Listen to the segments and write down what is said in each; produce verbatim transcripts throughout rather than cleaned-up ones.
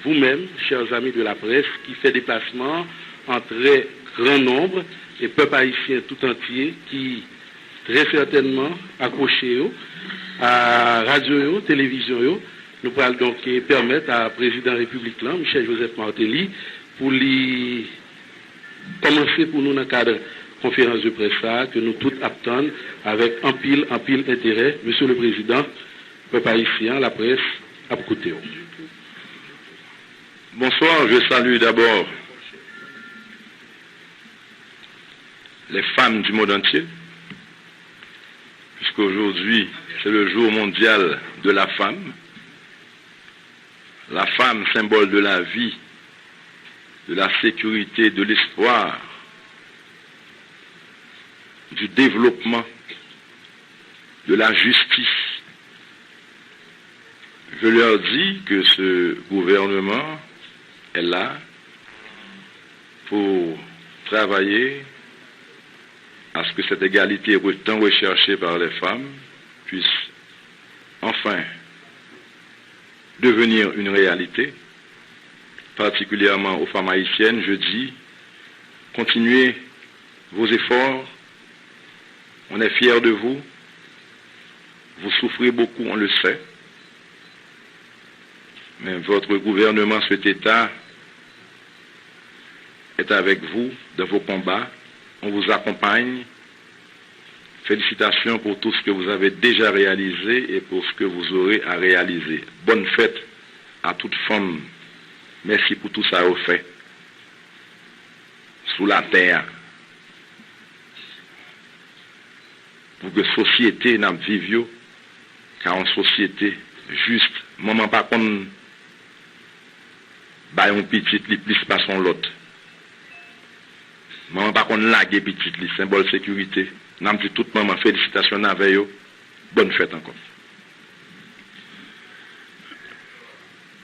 vous-même, chers amis de la presse, qui fait déplacement en très grand nombre, et peuple haïtien tout entier qui très certainement akwoche yo a radyo yo, televizyon yo. Nou pral donk pèmèt a prezidan repiblik lan, Michel Joseph Martelly, pou li kòmanse pou nou nan kad konferans de près sa a ke nou tout ap tann avèk anpil, anpil enterè. Mesye le Prezidan, pèp ayisyen an, laprès ap koute w. Bonsoir, je salue d'abord les femmes du monde entier, puisque aujourd'hui, c'est le jour mondial de la femme. La femme, symbole de la vie, de la sécurité, de l'espoir, du développement, de la justice. Je leur dis que ce gouvernement est là pour travailler à ce que cette égalité re-, tant recherchée par les femmes puisse enfin devenir une réalité, particulièrement aux femmes haïtiennes. Je dis, continuez vos efforts, on est fiers de vous, vous souffrez beaucoup, on le sait, mais votre gouvernement, cet État, est avec vous dans vos combats, on vous accompagne. Félicitations pour tout ce que vous avez déjà réalisé et pour ce que vous aurez à réaliser. Bonne fête à toute femme. Mèsi pou tou sa yo fè sou latè a, pou ke sosyete n ap viv yo ka yon sosyete jis. Manman pa konn bay yon pitit li plis pase yon lòt. Manman pa konn lage pitit li, senbòl sekirite. N ap di tout manman felisitasyon n avè yo. Bòn fèt ankò.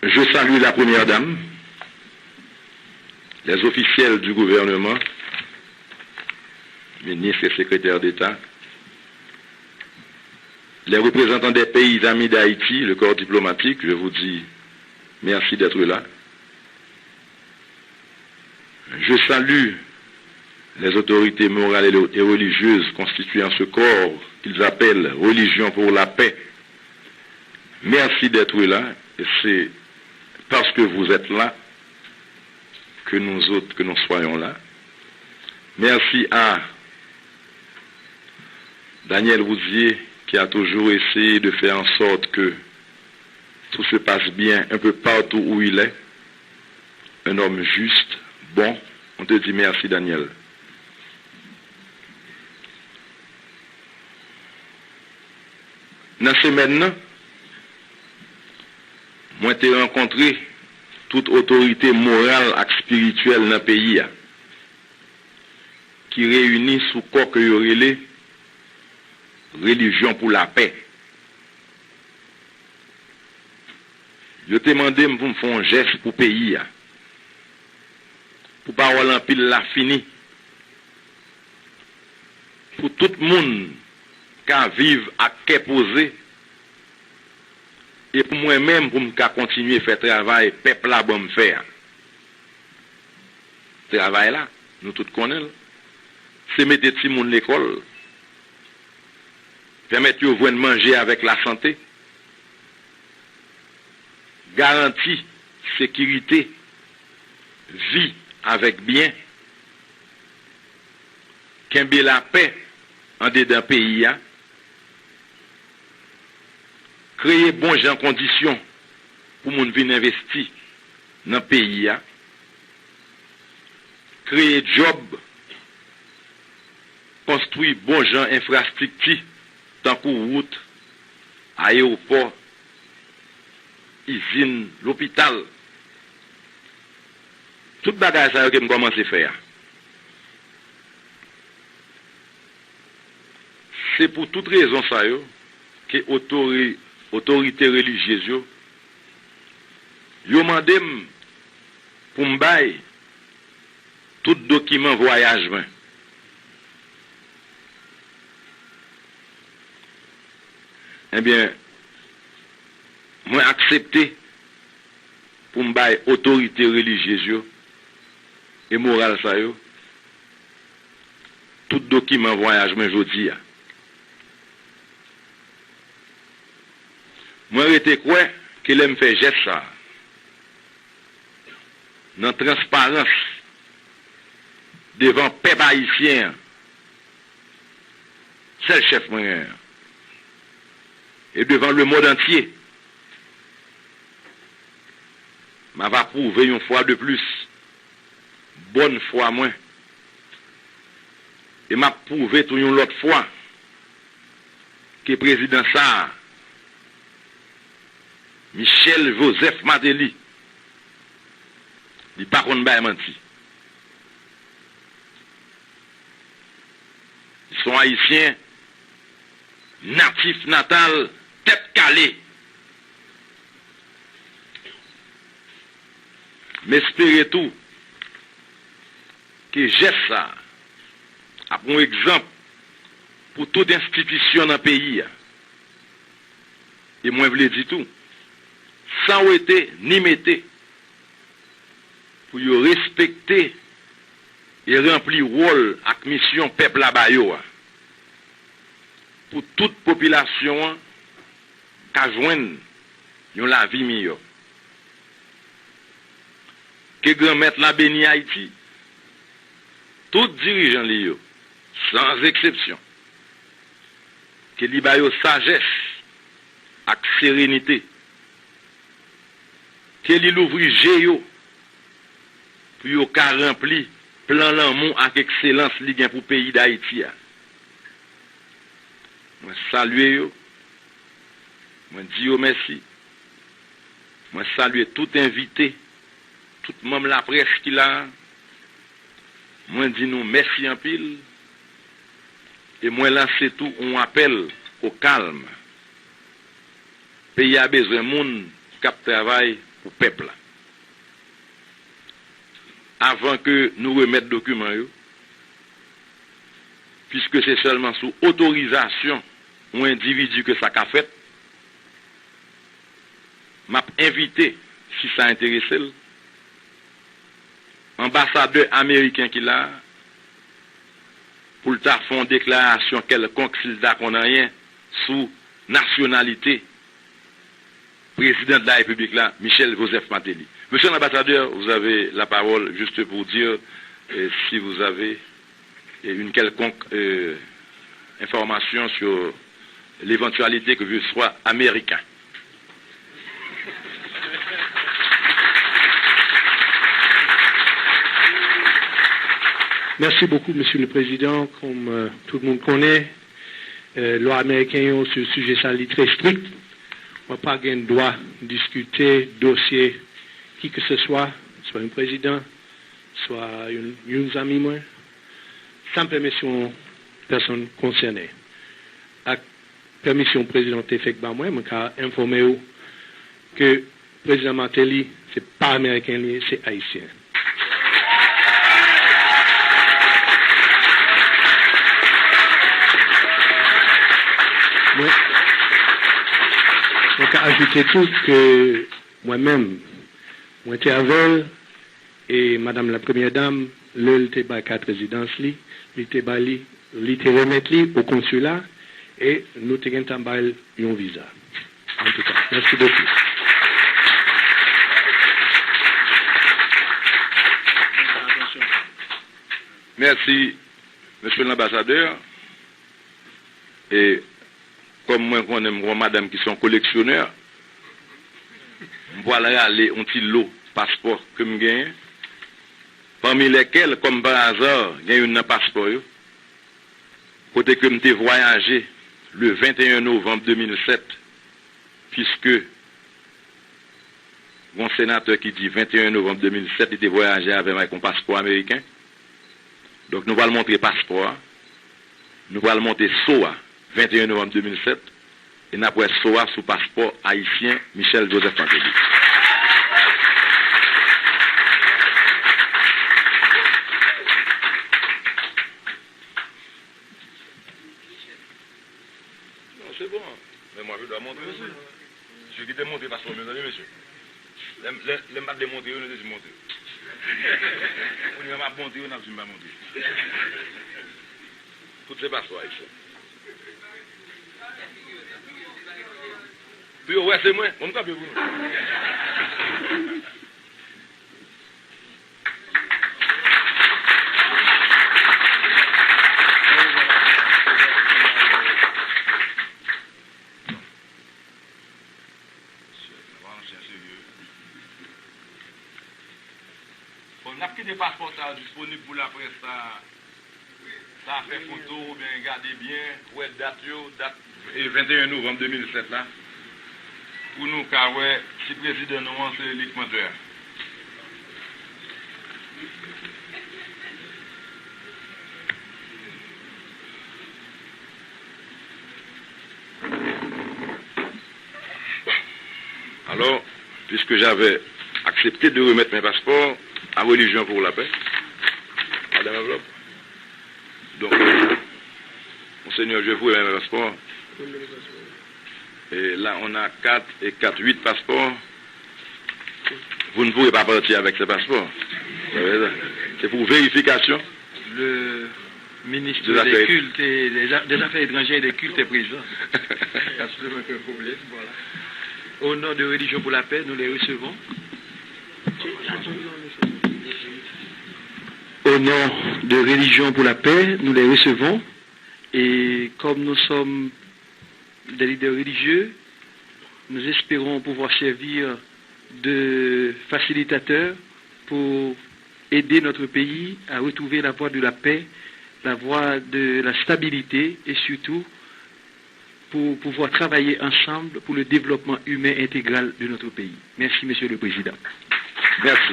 Je salue la Première Dame, les officiels du gouvernement, ministres et secrétaires d'État, les représentants des pays amis d'Haïti, le corps diplomatique, je vous dis merci d'être là. Je salue les autorités morales et religieuses constituant ce corps qu'ils appellent Religion pour la paix. Merci d'être là, et c'est parce que vous êtes là que nous autres, que nous soyons là. Merci à Daniel Roudier, qui a toujours essayé de faire en sorte que tout se passe bien un peu partout où il est. Un homme juste, bon. On te dit merci, Daniel. Nan semèn nan, mwen te rankontre tout otorite moral ak espirityèl nan peyi a, ki reyini sou kò ke yo rele Relijyon pou Lapè. Yo te mande m pou m fè yon jès pou peyi a, pou pawòl anpil la fini, pou tout moun ka viv ak kè poze, e pou mwen menm, pou m ka kontinye fè travay pèp la ban m fè a. Travay la, nou tout konnen l, se mete timoun lekòl, pèmèt yo jwenn manje avèk lasante, garanti sekirite, vi avèk byen, kenbe lapè andedan peyi a, kreye bon jan kondisyon pou moun vin envesti nan peyi a, kreye djòb, konstwi bon jan enfrastrikti tankou wout, ayewopò, izin, lopital. Tout bagay sa yo ke m kòmanse fè a. Se pou tout rezon sa yo ke otori-, otorite relijyez yo, yo mande m pou m bay tout dokiman vwayaj mwen. Ebyen, mwen aksepte pou m bay otorite relijyez yo e moral sa yo tout dokiman vwayaj mwen jodi a. Mwen rete kwè ke lè m fè jès sa a, nan transparans devan pèp ayisyen an, sèl chèf mwen genyen an, e devan lemonn antye, m ap apwouve yon fwa de plis bòn fwa mwen. E m ap pwouve tou yon lòt fwa ke prezidan sa a, Michel Joseph Martelly, li pa konn bay manti. Li se yon Ayisyen natif natal, tèt kale. M espere tou ke jès sa a ap yon egzanp pou tout enstitisyon nan peyi a. E mwen vle di tou, san wete ni mete, pou yo respekte e ranpli wòl ak misyon pèp la ba yo a, pou tout popilasyon an ka jwenn yon lavi miyò. Ke Granmèt la beni Ayiti, tout dirijan li yo, san eksepsyon. Ke li ba yo sajès ak serenite. Ke li louvri je yo pou yo ka ranpli plan lanmou ak ekselans li gen pou peyi Dayiti a. Mwen salye yo. Mwen di yo mèsi. Mwen salye tout envite, tout manm laprès ki la a. Mwen di nou mèsi anpil. E mwen lanse tou yon apèl o kalm. Peyi a bezwen moun k ap travay pou pèp la. Avan ke nou remèt dokiman yo, piske se sèlman sou otorizasyon yon endividi ke sa ka fèt, m ap envite, si sa enterese l, anbasadè ameriken ki la a, pou l ta fè yon deklarasyon kèlkonk, si l ta konn anyen sou nasyonalite prezidan de la Repiblik la, Michel Joseph Martelly. Monsieur l'ambassadeur, vous avez la parole juste pour dire, euh, si vous avez, euh, une quelconque, euh, information sur l'éventualité que je sois américain. Mèsi bokou, Mesye le Prezidan. Kòm, euh, tout moun konnen, euh, lwa ameriken yo sou sijè sa, li trè strik. Mwen pa gen dwa diskite dosye kikeseswa, swa yon prezidan, swa yon, yon zanmi mwen, san pèmisyon pèsonn konsène. Ak pèmisyon prezidan te fèk ba mwen, mwen ka enfòme w ke Prezidan Martelly, se pa Ameriken li ye, se Ayisyen. Mwen, mwen ka ajoute tou ke mwen menm, mwen te avè l, e Madam la Premyè Dam, lè l te bay kat rezidans li, li te bay li, li te remèt li o konsila, e nou te gentan bay l yon viza. Antouka, mèsi bokou. Mèsi, Mesye Lanbasadè. E kòm mwen konnen m gon madanm ki se yon koleksyonè, m pral rale yon ti lo paspò ke m genyen, pami lèkèl, kòm pa aza, gen youn nan paspò yo, kote ke m te vwayaje le venteyen novanm de mil sèt, piske gon senatè ki di venteyen novanm de mil sèt, li te vwayaje avè m avèk yon paspò ameriken. Donk, nou pral montre paspò a. Nou pral monte so a, venteyen novanm de mil sèt, e n ap wè so a sou paspò ayisyen Michel Joseph Martelly. Non, c'est bon. Mais moi, je dois montrer aussi. Je quitte montrer paspò, mezanmi, mesye. Lè, lè, lè m Montre yo, nou te di montre. Kounye a m ap montre yo, n ap di m pa montre. Tout se paspò ayisyen. Pou yo wè se mwen, bon, m kanpe pou nou. Bon, n ap kite paspò sa yo disponib pou laprès sa, sa fè foto oubyen gade byen, wè dat yo, dat, e, venteyen novanm de mil sèt la, pou nou ka wè si prezidan nou an se li k mantè a. Alors, puisque j'avais accepté de remettre mes passeports à Religion pour la Paix, madame Enveloppe, donc, Monseigneur, je vous remets mes passeports. Et là, on a quatre et quatre, huit passeports. Vous ne pourrez pas partir avec ces passeports. Vous savez ça. C'est pour vérification. Le ministre des cultes et des a- des affaires étrangères et des cultes est présent. Parce que c'est un problème, voilà. Au nom de Religion pour la Paix, nous les recevons. Au nom de Religion pour la Paix, nous les recevons. Et comme nous sommes des leaders religieux, nous espérons pouvoir servir de facilitateur pour aider notre pays à retrouver la voie de la paix, la voie de la stabilité et surtout pour pouvoir travailler ensemble pour le développement humain intégral de notre pays. Merci, Monsieur le Président. Merci.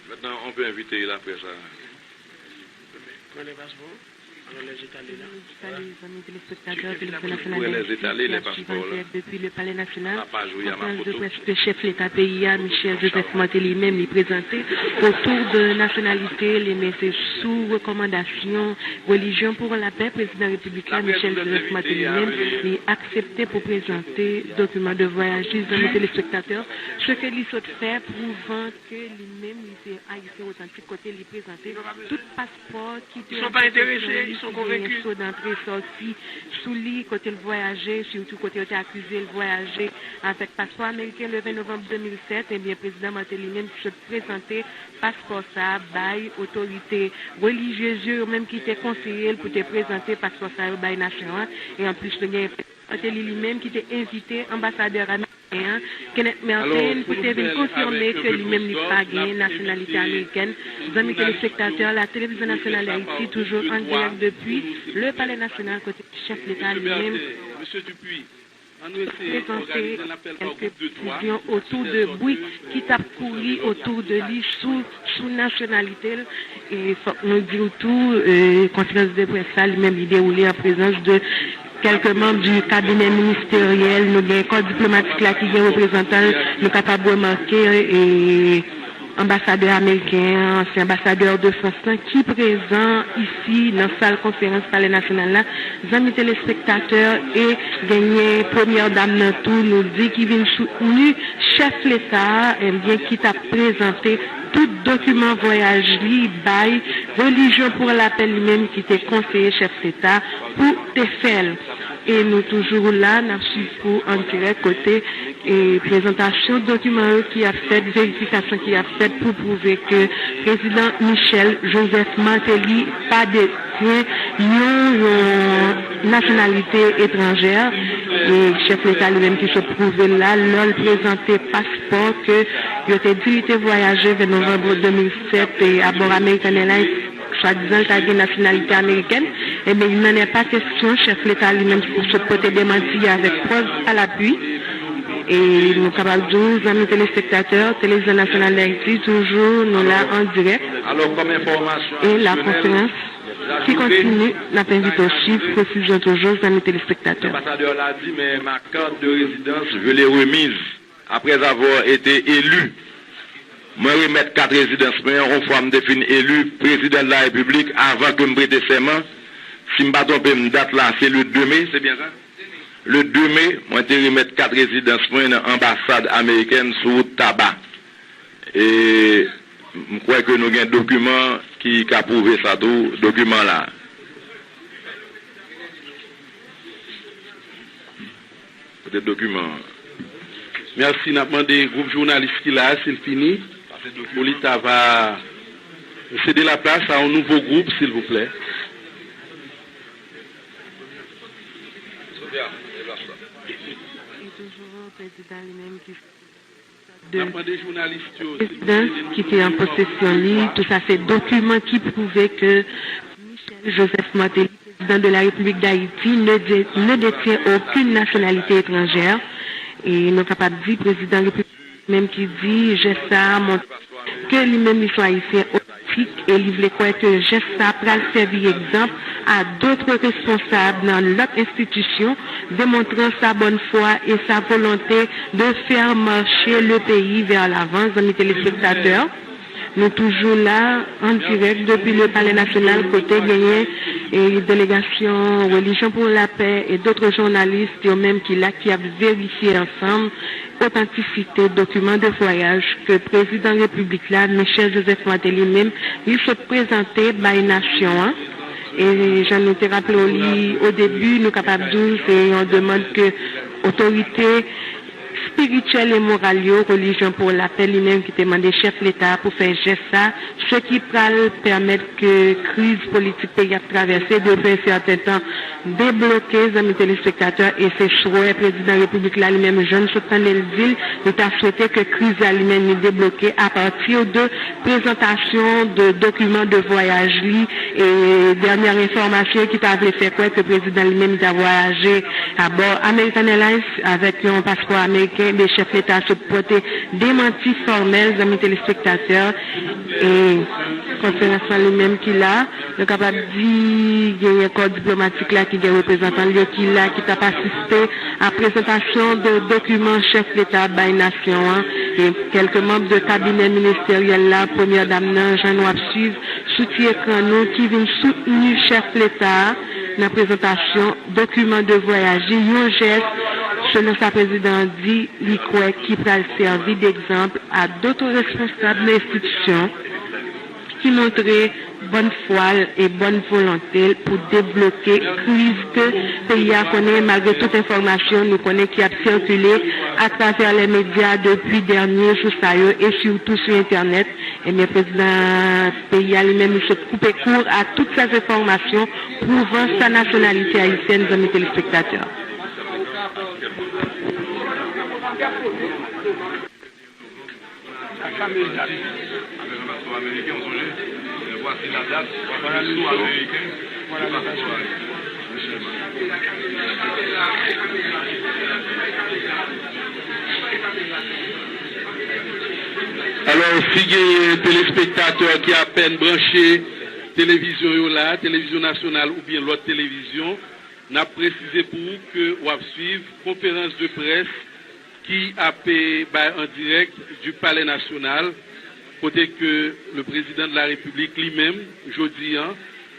Maintenant, on peut inviter la presse à prendre les passeports. Alors, les étalés là. Salut, zanmi telespektatè Televizyon Nasyonal Dayiti ki ap swiv an dirèk depi le Palè Nasyonal. Konferans de près ke chèf leta peyi a, Michel Joseph Martelly, menm li prezante otou de nasyonalite li, men se sou rekòmandasyon Religion pour la Paix, prezidan repiblik la, Michel Joseph Martelly menm, li aksepte pou prezante dokiman de vwayaj li, zanmi telespektatè, se ke li sot fè pwouvan ke li menm, li se ayisyen otantik, kote li prezante tout paspò ki te an posesyon li, ki genyen so dantre sòti sou li, kote l vwayaje, sitou kote yo te akize l vwayaje avèk paspò ameriken. Le ven novanm de mil sèt, ebyen, prezidan Martelly menm sot prezante paspò sa a bay otorite relijyez yo, yo menm ki te konseye l pou te prezante paspò sa yo bay nasyon an. E anplis, nou genyen Martelly li menm ki te envite anbasadè ameriken an, Kenneth Merten, pou te vin konfime ke li menm li pa genyen nasyonalite amerikèn. Zanmi telespektatè, la Télévision Nationale d'Haïti, toujours en direct depuis le Palais National, kote chèf leta li menm prezante kèlke presizyon otou de bri ki t ap kouri otou de li sou, sou nasyonalite l. E fòk nou di w tou, e, konferans de près sa, li menm, li dewoule an prezans de kèlke manm di kabinè ministeryèl. Nou gen kò diplomatik la ki gen reprezantan l. Nou kapab remake, e, anbasadè ameriken an, ansyen anbasadè de Frans lan, ki prezan isi nan sal konferans Palè Nasyonal la. Zanmi telespektatè, e genyen premyè dam nan tou, nou di, ki vin soutni chèf leta a, ebyen, ki t ap prezante tout dokiman vwayaj li bay Religion pour la Paix li menm ki te konseye chèf leta pou te fè l. E nou toujou la, n ap swiv pou an dirèk kote, e, prezantasyon dokiman yo ki ap fèt, verifikasyon ki ap fèt pou pwouve ke prezidan Michel Joseph Martelly pa detyen yon, yon nasyonalite etranjè. E chèf leta li menm ki sot pwouve l la, lè l prezante paspò ke yo te di li te vwayaje ven novanm de mil sèt, e, abò American Airlines, swadizan l ta gen nasyonalite amerikèn, ebyen, il n'en est pas question, chèf leta li menm ki sot pote demanti avèk prèv à l'appui. E nou kapab di w, zanmi telespektatè, Télévision Nationale d'Haïti, toujou nou la an dirèk. E la konferans ki kontinye, n ap envite w swiv presizyon toujou, zanmi telespektatè. L'ambassadeur l'a dit, mais ma carte de résidence, je l'ai remise après avoir été élu. Mwen remèt kat rezidans mwen yon fwa m te fin eli prezidan de la repiblik avan ke m prete sèman. Si m pa twonpe m, dat la se le de me, se byen sa? Le de me, mwen te remèt kat rezidans mwen nan anbasad amerikèn sou wout Taba. E m kwè ke nou gen dokiman ki ka pwouve sa tou, dokiman la. Kote dokiman an? Mèsi, n ap mande gwoup jounalis ki la a, si l fini, pou li ta va sede laplas a yon nouvo gwoup, silvouplè. Se toujou prezidan li menm ki de N ap mande jounalis yo, silvouplè, prezidan ki te an posesyon li. Tou sa se dokiman ki pwouve ke Michel Joseph Martelly, président de la République d'Haïti, ne, dé- ne détient aucune nationalité étrangère. E nou kapab di prezidan repiblik menm ki di jès sa a montre ke li menm li se yon ayisyen otantik e li vle kwè ke jès sa pral sèvi egzanp à d'autres responsables dans l'autre institution, démontrant sa bonne foi et sa volonté de faire marcher le pays vers l'avant, zanmi telespektatè. Nou toujou la, an dirèk depi le Palais National, kote genyen e delegasyon Religion pour la Paix et d'autres journalistes, yo menm ki la, ki ap verifye ansanm otantisite dokiman de vwayaj ke prezidan repiblik la, Michel Joseph Martelly menm, li sot prezante bay nasyon an. E jan nou te raple w li o debi, nou kapab di w se yon demann ke otorite espirityèl e moral yo, Religion pour la Paix li menm ki te mande chèf leta a pou fè jès sa, se ki pral pèmèt ke kriz politik peyi ap travèse depi yon sèten tan debloke, zanmi telespektatè, e se swè prezidan repiblik la li menm, jan n sot tande l di l, li ta swete ke kriz la li menm li debloke apati de prezantasyon de dokiman de vwayaj li, e dènyè enfòmasyon ki ta vle fè kwè ke prezidan li menm li ta vwayaje abò American Airlines avèk yon paspò ameriken, men chèf leta a sot pote demanti fòmèl, zanmi telespektatè, e konferans lan li menm ki la, nou kapab di genyen kò diplomatik la ki gen reprezantan l yo ki la, ki t ap asiste a prezantasyon de dokiman chèf leta bay nasyon an, e kèlke manm de kabinè ministeryèl la, premyè dam nan, jan nou ap swiv sou ti ekran nou, ki vin soutni chèf leta a nan prezantasyon dokiman de vwayaj li, yon jès, selon sa prezidan an di, li kwè ki pral sèvi degzanp a dotre responsab nan enstitisyon ki montre bòn fwa l e bòn volonte l pou debloke kriz ke peyi a konnen, malgre tout enfòmasyon nou konnen ki ap sikile atravè lè medya depi dènye jou sa yo e sitou sou entènèt. Ebyen, prezidan peyi a li menm, li sot koupe kou a tout sèz enfòmasyon pwouvan sa nasyonalite ayisyèn, zanmi telespektatè. Avèk yon paspò ameriken, w sonje? Vwasi la dat, vwasi le sou ameriken, le paspò. Alò, si genyen telespektatè ki apèn branche televizyon yo la, televizyon nasyonal oubyen lòt televizyon, n ap presize pou ou ke w ap swiv konferans de près ki ap, eh, bay an dirèk du Palais National, kote ke le président de la République li menm, jodi an,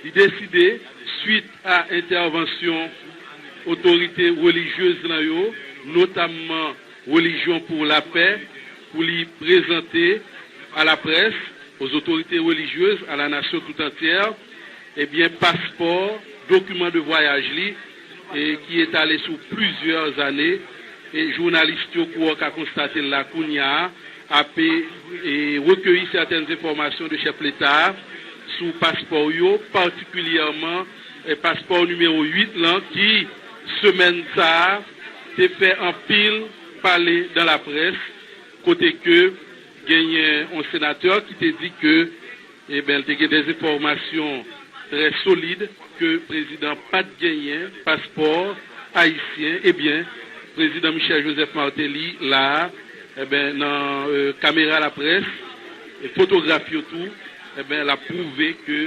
li deside, suit a entèvansyon otorite relijyez lan yo, notamman Religion pour la Paix, pou li prezante à la presse, aux autorités religieuses, à la nation tout entière, ebyen, paspò, dokiman de vwayaj li, e ki etale sou plizyè zane, e jounalis yo, kou w ka konstate l la kounye a, ap, e, rekeyi sètèn enfòmasyon de chèf leta a sou paspò yo, patikilyèman, e, paspò nimewo uit lan, ki, semèn sa a, te fè anpil pale dans la presse, kote ke genyen yon senatè ki te di ke, ebyen, te gen de enfòmasyon trè solid ke prezidan pa t genyen paspò ayisyen. Ebyen, prezidan Michel Joseph Martelly la a, ebyen, nan, eh, kamera laprès, e fotograf yo tou, ebyen, l ap pwouve ke,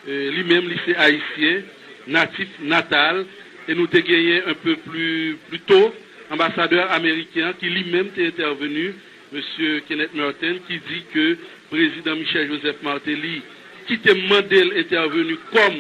eh, li menm, li se ayisyen, natif natal, e nou te genyen un peu plus, plus tôt, anbasadè ameriken an ki li menm te entèveni Mesye Kenneth Merten, ki di ke prezidan Michel Joseph Martelly, ki te mande l entèveni kòm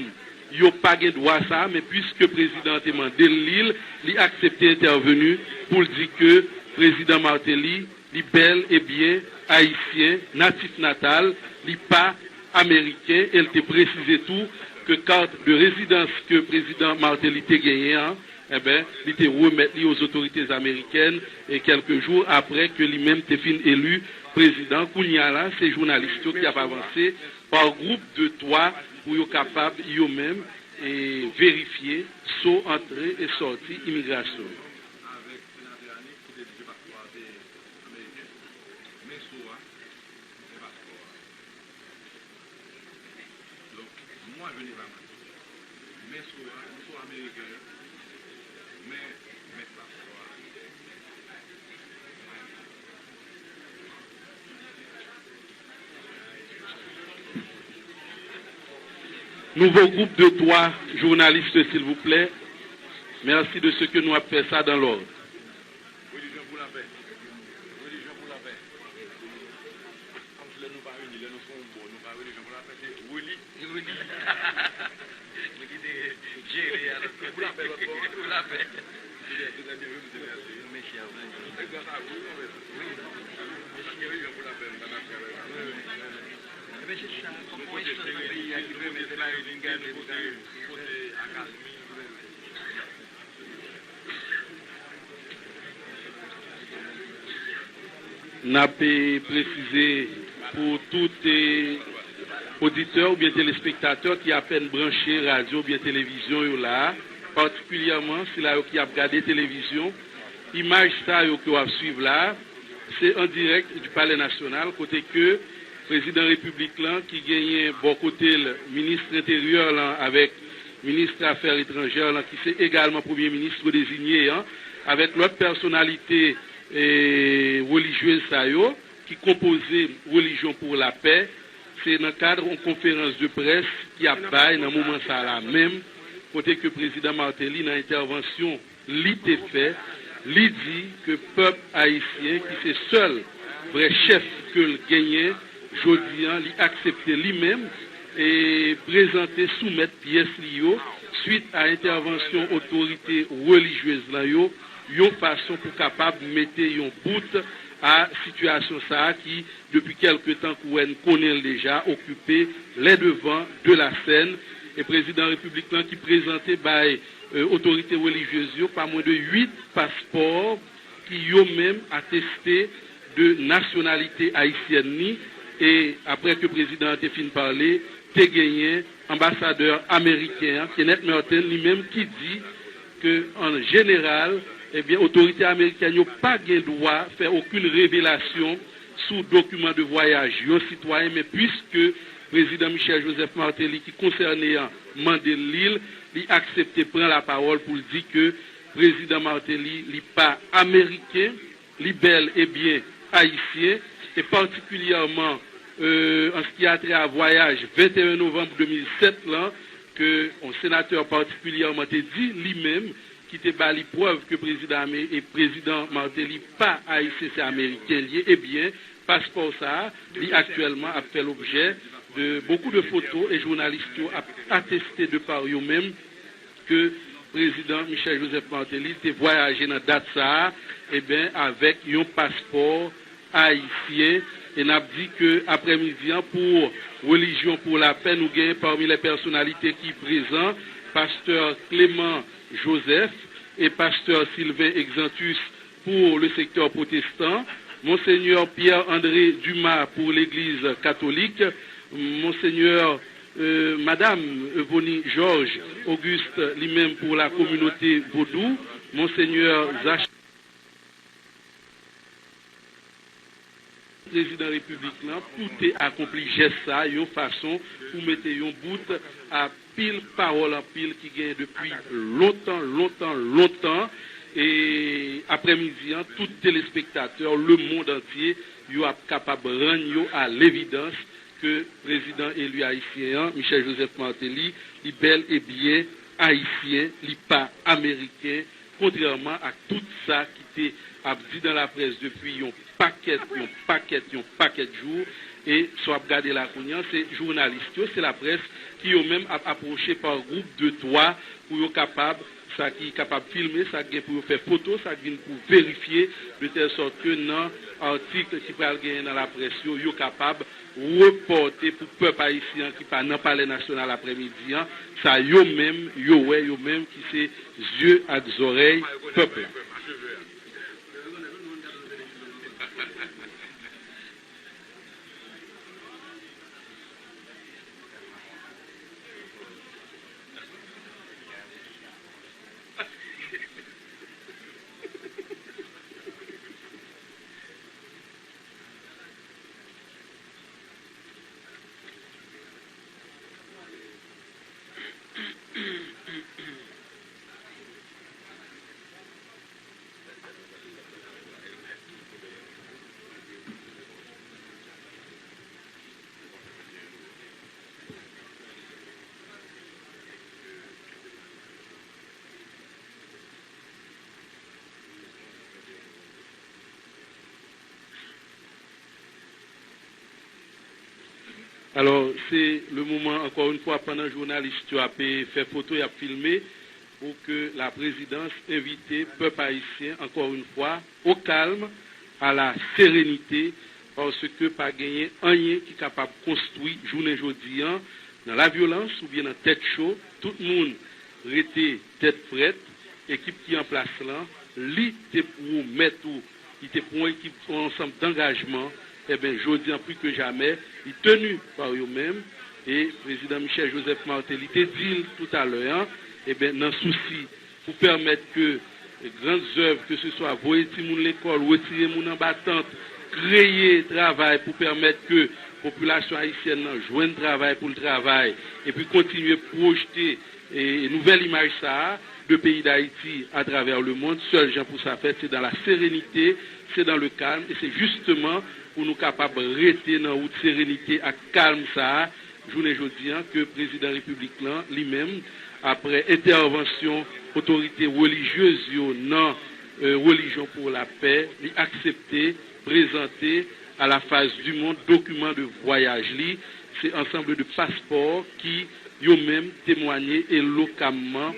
yo pa gen dwa sa, men piske prezidan an te mande l li, li aksepte entèveni pou l di ke prezidan Martelly, li bèl e byen ayisyen, natif natal, li pa ameriken, e l te presize tou ke kat de rezidans ke prezidan Martelly te genyen an, enben, li te remèt li aux autorités américaines, e kèlke jou aprè ke li menm te fin eli prezidan. Kounye a la, se jounalis yo ki ap avanse pa gwoup de twa pou yo kapab yo menm, e, verifye so antre e sòti imigrasyon. Donk, mwa je n'ai pas menti. Men sou a, m sou ameriken, men, men paspò a. Nouveau groupe de trois journalistes, s'il vous plaît. Merci de ce que nou ap fè sa dans l'ordre. Relijyon pou lapè. Relijyon pou lapè. Kòmsi lè nou pa ini, lè nou fè yon bò, nou pa relijyon pou lapè, se reli. Reli. Nou kite jere a lòt kote. Pou lapè lòt bò. Pou lapè. Se trè, se trè byen, wi, mesye, mèsi. Mèsi a ou. Se gras a ou, wi, mèsi. Wi. Paske relijyon pou lapè, nou pa t ap travay sa. Wi, wi. Ebyen, se sa, kòm yon enstans nan peyi a ki pèmèt nou vin gade, nou vin gade. N ap, eh, presize pou tout, eh, oditè oubyen telespektatè ki apèn branche radyo oubyen televizyon yo la, patikilyèman sila yo ki ap gade televizyon, imaj sa yo ke w ap swiv la, se an dirèk du Palais National, kote ke prezidan repiblik lan, ki genyen bò kote l minis enteryè lan avèk minis afè etranjè lan, ki se egalman premye minis dezinye an, avèk lòt pèsonalite, e, relijyez sa yo, ki konpoze Relijyon pou Lapè, se nan kad yon konferans de près ki ap bay nan moman sa la menm, kote ke prezidan Martelly, nan entèvansyon li te fè, li di ke pèp ayisyen, ki se sèl vrè chèf ke l genyen, jodi an, li aksepte li menm e prezante, soumèt pyès li yo, swit a entèvansyon otorite relijyez lan yo, yon fason pou kapab mete yon bout a sitiyasyon sa a ki, depi kèlke tan, kou wè n konnen l deja, okipe lè devan de la sèn, e prezidan repiblik lan ki prezante bay, e, otorite relijyez yo pa mwen de uit paspò ki yo menm ateste de nasyonalite ayisyèn ni, e aprè ke prezidan an te fin pale, te genyen anbasadè ameriken an, Kenneth Merten, li menm ki di ke, an jeneral, ebyen, otorite amerikèn yo pa gen dwa fè okenn revelasyon sou dokiman de vwayaj yon sitwayen, men piske prezidan Michel Joseph Martelly ki konsène an mande l li l, li aksepte pran lapawòl pou l di ke prezidan Martelly, li pa ameriken, li bèl e byen ayisyen, e patikilyèman, euh, an ce qui a trait à vwayaj venteyen novanm de mil sèt lan, ke yon senatè patikilyèman te di li menm, ki te ba li prèv ke prezidan Ame-, e prezidan Martelly pa ayisyen, se ameriken li ye, ebyen, paspò sa a, li aktyèlman ap fè lobjè de beaucoup de photos, e jounalis yo ap ateste de pa yo menm ke prezidan Michel Joseph Martelly te vwayaje nan dat sa a, eben, avèk yon paspò ayisyen. E n ap di ke aprèmidi an, pou Relijyon pou Lapè, nou genyen pami lè pèsonalite ki prezan, pastè Clément Joseph e pastè Sylvain Exantus pour le secteur protestant, Monseigneur Pierre-André Dumas pour l'Église catholique, Monseigneur, euh, Madame Evonie Georges Auguste, li menm pou la kominote vodou, Monseigneur Zach prezidan repiblik lan pou te akonpli jès sa a, yon fason pou mete yon bout a pil pawòl anpil ki genyen depi lontan, lontan, lontan. E aprèmidi an, tout telespektatè lemonn antye, yo ap kapab rann yo a levidans ke prezidan eli ayisyen an, Michel Joseph Martelly, li bèl e byen ayisyen, li pa ameriken, kontrèman ak tout sa ki te ap di dan laprès depi yon pakèt, yon pakèt, yon pakèt jou. E sa w ap gade la kounye a, se jounalis yo, se laprès ki yo menm ap apwoche pa gwoup de twa pou yo kapab, sa ki kapab filme, sa ki gen pou yo fè foto, sa ki vin pou verifye, de tèl sòt ke nan atik ki pral genyen nan laprès yo, yo kapab repòte pou pèp ayisyen an ki pa nan Palè Nasyonal aprèmidi an, sa yo menm, yo wè, yo menm ki se zye ak zòrèy pèp la. Alò, se le moman, encore une fois, pandan jounalis yo ap, eh, fè foto, y ap filme, pour que la présidence invite pèp ayisyen, encore une fois, au calme, à la sérénité, paske pa genyen anyen ki kapab konstwi jounen jodi an nan lavyolans oubyen nan tèt cho. Tout moun rete tèt frèt. Ekip ki an plas lan, li te pwomèt ou, li te pran ekip, yon ansanm dangajman, enben, jodi an, pli ke jamè, li tenu pa yo menm. E Prezidan Michel Joseph Martelly te di l toutalè an, enben, nan sousi pou pèmèt ke gran zèv, ke se swa voye timoun lekòl, retire moun anba tant, kreye travay pou pèmèt ke popilasyon ayisyèn nan jwenn travay pou l travay, epi kontinye pwojte e nouvèl imaj sa a de peyi Dayiti atravè lemonn, sèl jan pou sa fèt, se dans la sérénité, c'est dans le calme, e se jisteman pou nou kapab rete nan wout serenite ak kalm sa a, jounen jodi an, ke Prezidan Repiblik lan, li menm, aprè entèvansyon otorite relijyez yo nan, euh, Religion pour la Paix, li aksepte prezante à la face du monde dokiman de vwayaj li, se ansanm de paspò ki yo menm temwanye elokamman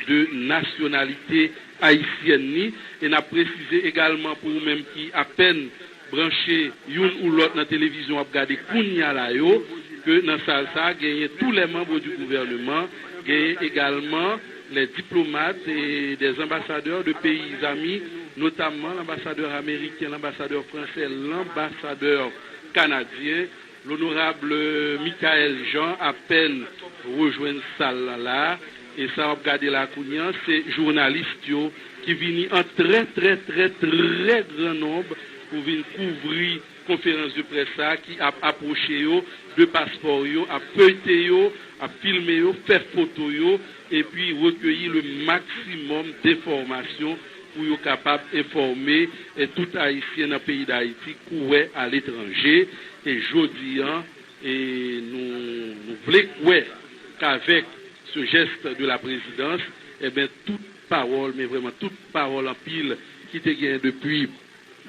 de nasyonalite ayisyèn ni. E n ap presize egalman pou ou menm ki apèn branche youn ou lòt nan televizyon w ap gade kounye a la yo, ke nan sal sa a genyen tous les membres du gouvernement, genyen egalman les diplomates et des ambassadeurs de pays amis, notamment l'ambassadeur américain, l'ambassadeur français, l'ambassadeur canadien. L'honorable Michaël Jean apèn rejwenn sal lan la, e sa w ap gade la kounye a, se jounalis yo ki vini an trè, trè, trè, trè gran nonb pou vin kouvri konferans de près sa a ki ap apwoche yo de paspò yo, ap feyte yo, ap filme yo, fè foto yo, epi rekeyi le maksimòm de enfòmasyon pou yo kapab enfòme, eh, tout Ayisyen nan peyi Dayiti, k'ou wè aletranje. E jodi an, e nou, nou vle kwè k'avèk ce geste de la présidence, enben, tout pawòl, men vrèman tout pawòl anpil ki te genyen depi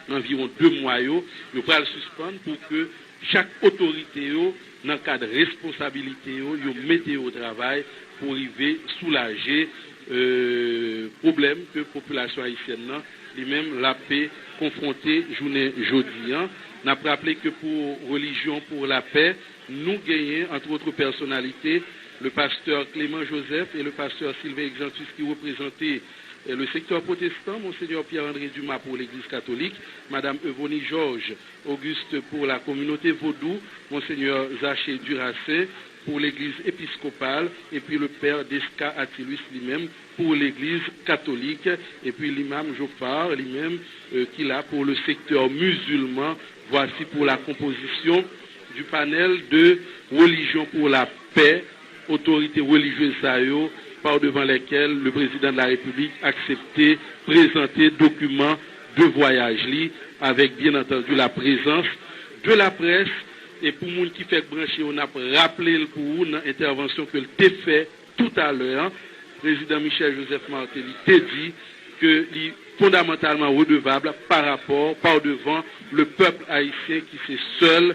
anviwon de mwa yo, yo pral sispann pou ke chak otorite yo, nan kad responsabilite yo, yo mete yo o travay pou rive soulaje, euh, pwoblèm ke popilasyon ayisyèn nan, li menm, l ap konfwonte jounen jodi an. N ap raple ke pou Religion pour la Paix, nou genyen, entre autres personnalités, le pasteur Clément Joseph et le pasteur Sylvain Exantus ki reprezante, euh, le secteur protestant, Monseigneur Pierre-André Dumas pour l'Église catholique, Madame Euvonie Georges Auguste pour la communauté vodou, Monseigneur Zaché Duracin pour l'Église épiscopale, et puis le père Desca Attilus lui-même pour l'Église catholique, et puis l'imam Joffard lui-même, euh, qui est là pour le secteur musulman. Voici pour la composition du panel de Religion pour la Paix, otorite relijyez sa yo, par devant lesquels le président de la République aksepte prezante dokiman de vwayaj li, avèk, byen antandi, la prezans de la près. E pou moun ki fèk branche yo, n ap raple l pou ou nan entèvansyon ke l te fè toutalè an, Prezidan Michel Joseph Martelly te di, ke li fondamantalman redevab pa rapò, pa devan le pèp ayisyen ki se sèl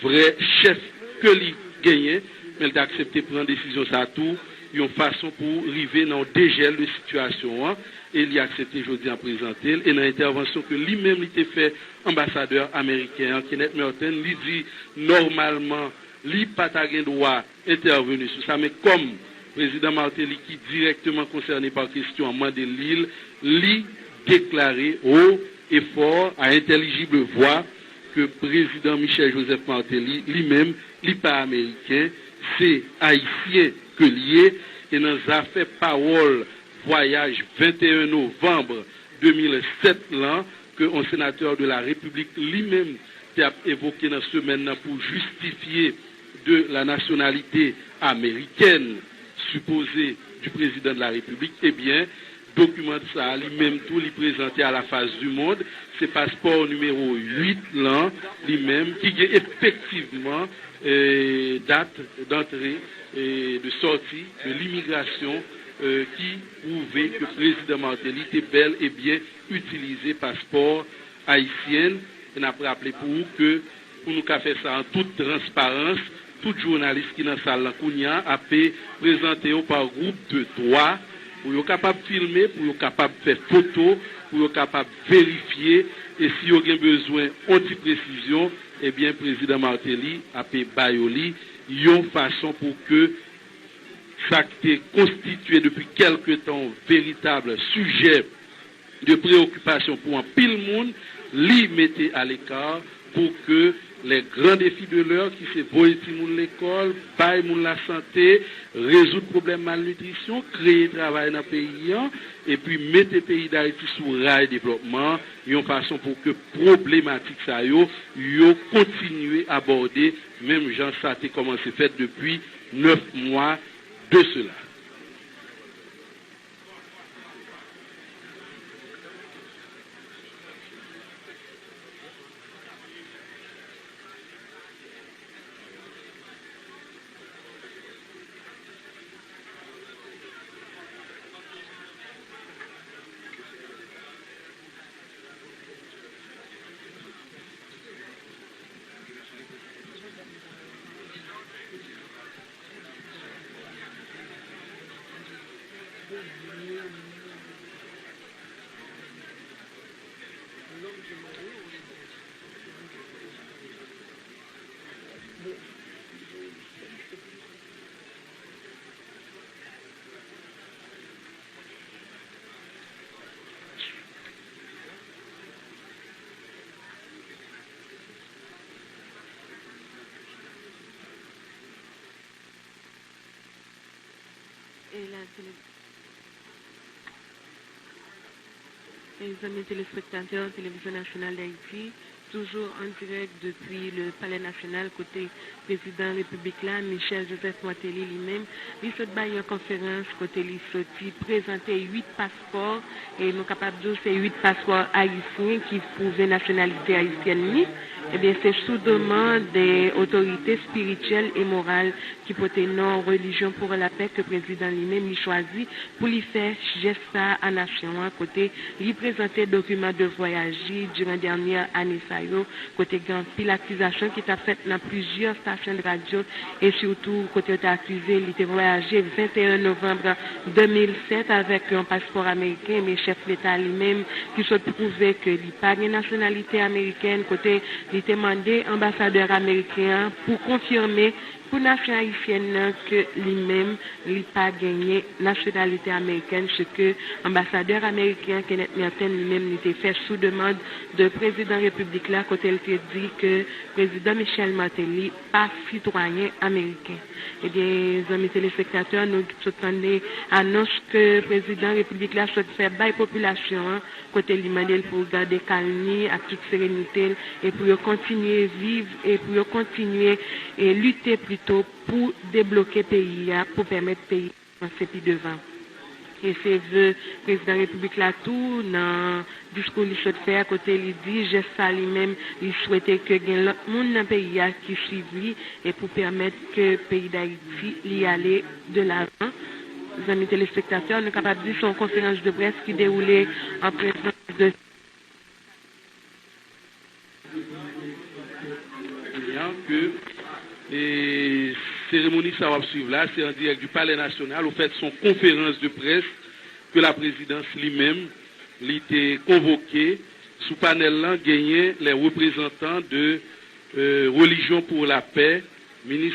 vrè chèf ke li genyen, men l te aksepte pran desizyon sa a tou, yon fason pou rive nan yon dejèl de sitiyasyon an, e li aksepte jodi an prezante l, e nan entèvansyon ke li menm li te fè anbasadè ameriken an, Kenneth Merten, li di nòmalman li pa ta gen dwa entèveni sou sa, men kòm prezidan Martelly, ki dirèkteman konsène pa kesyon an, mande li l, li deklare haut et fort, à intelligible voix, ke prezidan Michel Joseph Martelly, li menm, li pa ameriken, se ayisyen ke l ye, e nan zafè pawòl vwayaj venteyen novanm de mil sèt lan, ke yon senatè de la Repiblik li menm te ap evoke nan semèn nan pou jistifye de la nationalité américaine supposée du président de la République, ebyen, dokiman sa a, li menm tou, li prezante à la face du monde, se paspò nimewo uit lan, li menm, ki gen efektivman, eh, dat d'entrée et de sortie de l'immigration, eh, ki pwouve ke prezidan Martelly te bèl e byen itilize paspò ayisyen. E n ap raple pou ou ke pou nou ka fè sa an tout transparans, tout jounalis ki nan sal lan kounye a ape prezante yo pa gwoup de twa pou yo kapab filme, pou yo kapab fè foto, pou yo kapab verifye, e si yo gen bezwen yon ti presizyon, ebyen, prezidan Martelly ape ba yo li yon fason pou ke sa ki te konstitye depi kèlke tan yon veritab sijè de preyokipasyon pou anpil moun, li mete aleka pou ke les grands défis de l'heure, ki se voye timoun lekòl, bay moun lasante, rezoud pwoblèm malnitrisyon, kreye travay nan peyi an, epi mete peyi Dayiti sou ray devlòpman, yon fason pou ke pwoblematik sa yo, yo kontinye abòde, menm jan sa te kòmanse fèt depi nèf mwa de sela. E la tele- E zanmi telespektatè Televizyon Nasyonal Dayiti, toujou an dirèk depi le Palè Nasyonal, kote prezidan repiblik la, Michel Joseph Martelly, li menm, li sot bay yon konferans kote li soti prezante uit paspò, e nou kapab di w se uit paspò ayisyen ki pwouve nasyonalite ayisyèn li. Ebyen, se sou demann de otorite espirityèl e moral ki pote non Religion pour la Paix ke prezidan li menm li chwazi pou li fè jès sa a nasyon an, kote li prezante dokiman de vwayaj li diran dènye ane sa yo, kote gen anpil akizasyon ki t ap fèt nan plizyè estasyon de radyo, e sitou kote yo te akize li te vwayaje venteyen novanm de mil sèt avèk yon paspò ameriken, men chèf leta li menm ki sot pwouve ke li pa gen nasyonalite amerikèn, kote li te mande anbasadè ameriken an pou konfime pou nasyon ayisyèn nan ke li menm, li pa genyen nasyonalite amerikèn, se ke anbasadè ameriken an, Kenneth Merten, li menm, li te fè sou demann de prezidan repiblik la, kote l te di ke prezidan Michel Martelly pa sitwayen ameriken. Ebyen, zanmi telespektatè, nou sot tande anons ke prezidan repiblik la sot fè bay popilasyon an, kote li mande l pou gade kalm li ak tout serenite l, e pou yo kontinye viv, e pou yo kontinye, e lite plito pou debloke peyi a, pou pèmèt peyi a vanse pi devan. E se ve prezidan repiblik la tou nan diskou li sot fè a, kote li di jès sa li menm, li swete ke gen lòt moun nan peyi a ki swiv li, e pou pèmèt ke peyi Dayiti li ale de lavan. Zanmi telespektatè, nou kapab di se yon konferans de près ki dewoule an prezans de Bien que, e, seremoni sa w ap swiv la, se an dirèk du Palais National. Ofèt, se yon konferans de près ke la prezidans li menm, li te konvoke. Sou panèl lan, genyen les représentants de, euh, Religion pour la Paix, minis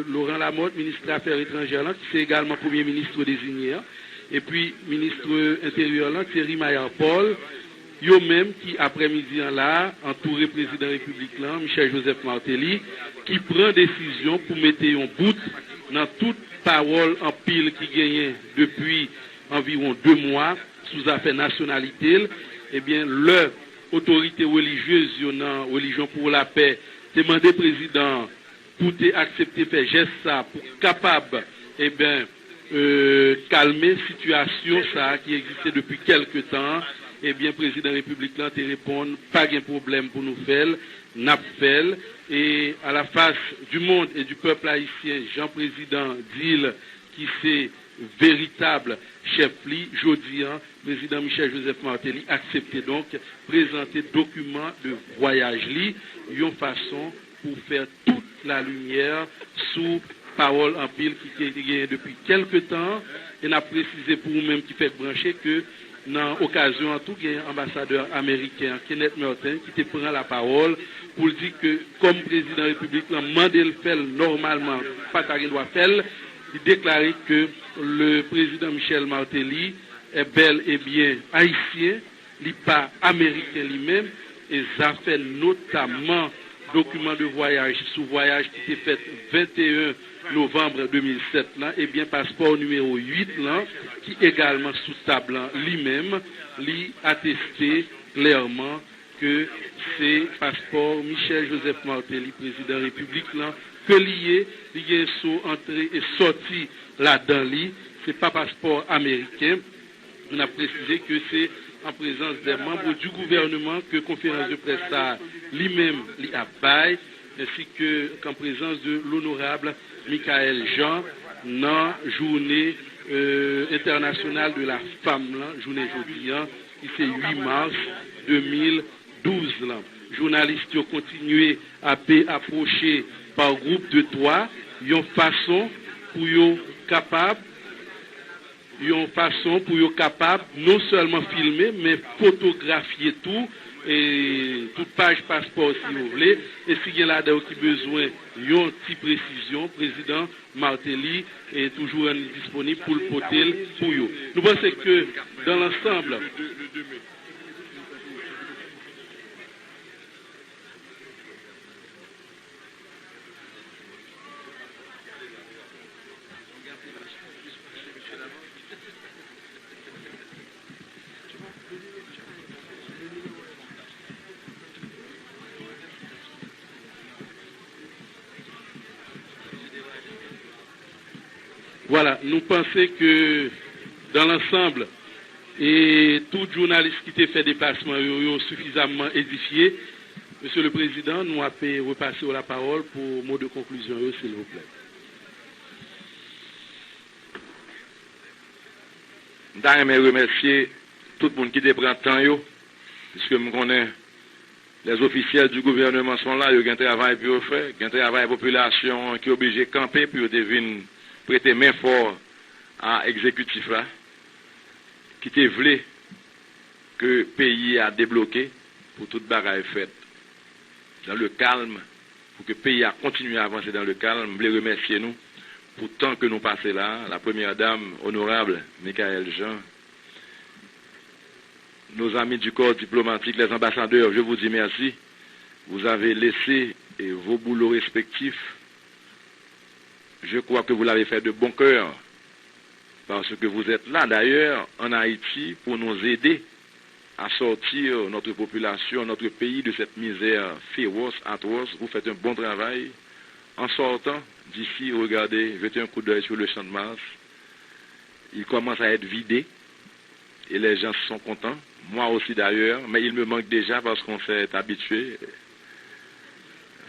Laurent Lamothe, minis afè etranjè lan, ki se egalman premye minis dezinye an, epi minis enteryè lan, Thierry Mayard Paul, yo menm ki, aprèmidi an la a, antoure prezidan repiblik lan, Michel Joseph Martelly, ki pran desizyon pou mete yon bout nan tout pawòl anpil ki genyen depi anviwon de mwa sou zafè nasyonalite l. Ebyen, lè otorite relijyez yo nan Religion pour la Paix te mande prezidan an pou te aksepte fè jès sa a pou kapab, ebyen, e, kalme sitiyasyon sa a ki egziste depi kèlke tan an, ebyen, prezidan repiblik lan te reponn, pa gen pwoblèm pou nou fè l, n ap fè l. E à la face du monde et du peuple haïtien, jan prezidan di l ki se veritab chèf li, jodi an, prezidan Michel Joseph Martelly aksepte donk prezante dokiman de vwayaj li, yon fason pou fè tout lalimyè sou pawòl anpil ki te genyen depi kèlke tan. E n ap presize pou ou menm ki fèk branche ke nan okazyon an tou, gen anbasadè ameriken an, Kenneth Merten, ki te pran lapawòl pou l di ke, kòm prezidan repiblik lan mande l fè l nòmalman, pa ta gen dwa fè l, li deklare ke le prezidan Michel Martelly est bel et bien haïtien, li pa ameriken li menm, e zafè notamman dokiman de vwayaj sou vwayaj ki te fèt venteyen novanm de mil sèt lan, ebyen, paspò nimewo uit lan, ki egalman sou tab lan li menm, li ateste klèman ke se paspò Michel Joseph Martelly, prezidan repiblik lan, ke li ye, li gen so antre e sòti ladan li, se pa paspò ameriken. N ap presize ke se an prezans des membres du gouvernement ke konferans de près sa a li menm li ap bay, ensi ke an prezans de l'honorable Michaël Jean nan jounen, euh, entènasyonal de la fanm lan, jounen jodi an, ki se uit mas de mil douz lan. Jounalis yo kontinye ape apwoche pa gwoup de twa, yon fason pou yo kapab, yon fason pou yo kapab non sèlman filme, men fotografye tou, e tout paj paspò, si yo vle, e si gen ladan yo ki bezwen yon ti presizyon, prezidan Martelly, e toujou rann li disponib pou l pote l pou yo. Nou panse ke, dans l'ensemble, Vwala, nou panse ke, dans l'ensemble, e tout jounalis ki te fè deplasman yo, yo sifizamman edifye. Mesye le Prezidan, nou ape repase w lapawòl pou mo de konklizyon yo, silvouplè. M ta renmen remèsye tout moun ki te pran tan yo, piske m konnen les officiels du gouvernement sont là, yo gen travay pou yo fè, gen travay popilasyon an ki oblije kanpe pou yo te vin prete men fò a egzekitif la, ki te vle ke peyi a debloke pou tout bagay fèt dans le calme, pou ke peyi a kontinye avanse dans le calme. M vle remèsye nou pou tan ke nou pase la, la Première Dame, Onorab Michaëlle Jean, nos amis du corps diplomatique, les ambassadeurs, je vous dis merci. Vous avez laissé, eh, vos boulots respectifs. Je crois que vous l'avez fait de bon cœur, parce que vous êtes là, d'ailleurs, en Haïti, pour nous aider à sortir notre population, notre pays de cette misère féroce, atroce. Vous faites un bon travail. En sortant d'ici, regardez, jetez un coup d'œil sur le Champ de Mars. Il commence à être vidé et les gens sont contents. Moi aussi d'ailleurs, mais il me manque déjà parce qu'on s'est habitué.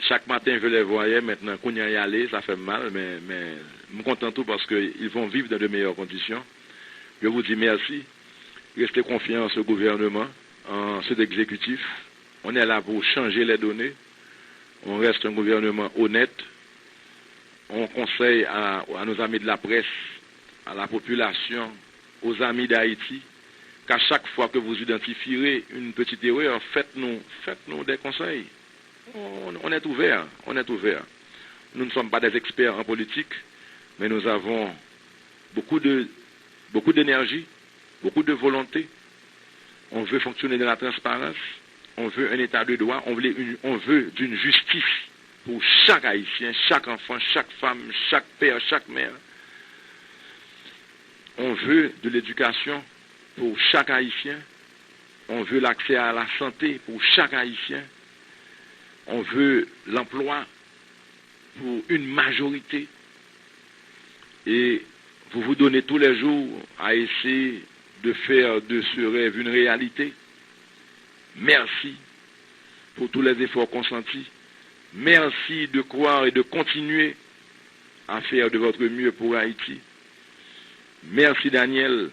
Chaque matin, je les voyais, maintenant, kounye a y ale, sa fè m mal, men, men m kontan tou paske ils vont vivre dans de meilleures conditions. Je vous dis merci. Restez confiants en ce gouvernement, en cet exécutif. On est là pour changer les données. On reste un gouvernement honnête. On conseille à, à nos amis de la presse, à la population, aux amis d'Haïti, qu'à chaque fois que vous identifierez une petite erreur, faites-nous, faites-nous des conseils. On, on est ouvert, on est ouvert. Nous ne sommes pas des experts en politique, mais nous avons beaucoup de, beaucoup d'énergie, beaucoup de volonté. On veut fonctionner dans la transparence, on veut un état de droit, on veut une, on veut d'une justice pour chaque Haïtien, chaque enfant, chaque femme, chaque père, chaque mère. On veut de l'éducation pour chaque Haïtien. On veut l'accès à la santé pour chaque Haïtien. On veut l'emploi pour une majorité. Et vous vous donnez tous les jours à essayer de faire de ce rêve une réalité. Merci pour tous les efforts consentis. Merci de croire et de continuer à faire de votre mieux pour Haïti. Merci Daniel,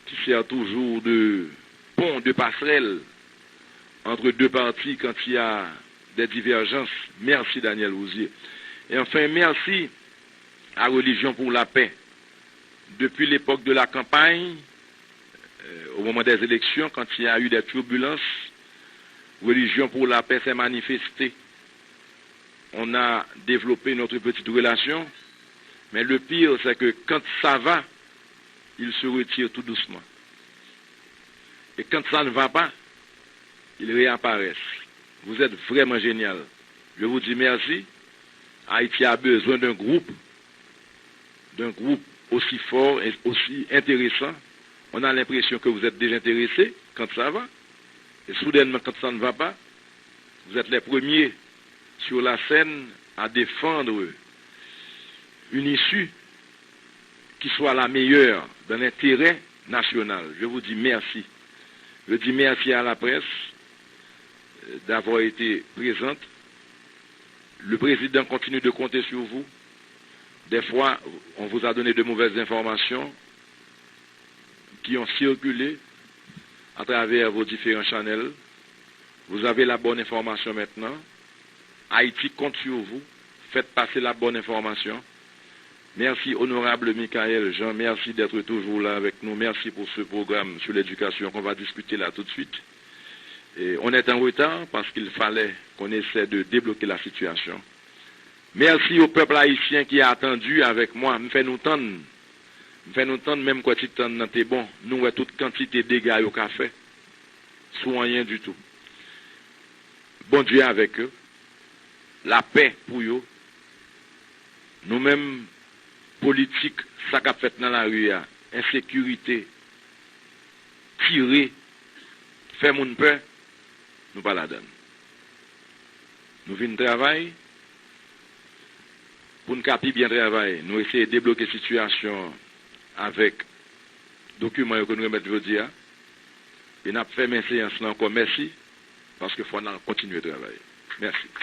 qui sert toujours de pont, de passerelle entre deux partis quand il y a des divergences. Merci Daniel Rouzier. Et enfin, merci à Religion pour la paix. Depuis l'époque de la campagne, euh, au moment des élections, quand il y a eu des turbulences, Religion pour la paix s'est manifestée. On a développé notre petite relation. Mais le pire, c'est que quand ça va, il se retire tout doucement. Et quand ça ne va pas, ils réapparaissent. Vous êtes vraiment génial. Je vous dis merci. Haïti a besoin d'un groupe, d'un groupe aussi fort et aussi intéressant. On a l'impression que vous êtes désintéressé quand ça va. Et soudainement, quand ça ne va pas, vous êtes les premiers sur la scène à défendre une issue qui soit la meilleure dans l'intérêt national. Je vous dis merci. Je dis merci à la presse, euh, d'avoir été présente. Le président continue de compter sur vous. Des fois, on vous a donné de mauvaises informations qui ont circulé à travers vos différents channels. Vous avez la bonne information maintenant. Haïti compte sur vous. Faites passer la bonne information. Merci, honorable Michaël Jean. Merci d'être toujours là avec nous. Merci pour ce programme sur l'éducation qu'on va discuter là tout de suite. Et on est en retard parce qu'il fallait qu'on essaie de débloquer la situation. Merci au peuple haïtien qui a attendu avec moi. M fè nou tann. M fè nou tann, menm kwè ti tann nan te bon. Nou wè tout kantite dega yo ka fè sou anyen ditou. Bondye avèk yo. Lapè pou yo. Nou menm, politik, sa k ap fèt nan lari a, ensekirite, tire, fè moun pè, nou pa ladann. Nou vin travay, pou n ka pi byen travay, nou eseye debloke sitiyasyon an avèk dokiman yo ke nou remèt jodi a. E n ap fèmen seyans lan ankò. Mèsi, paske fò n al kontinye travay. Mèsi.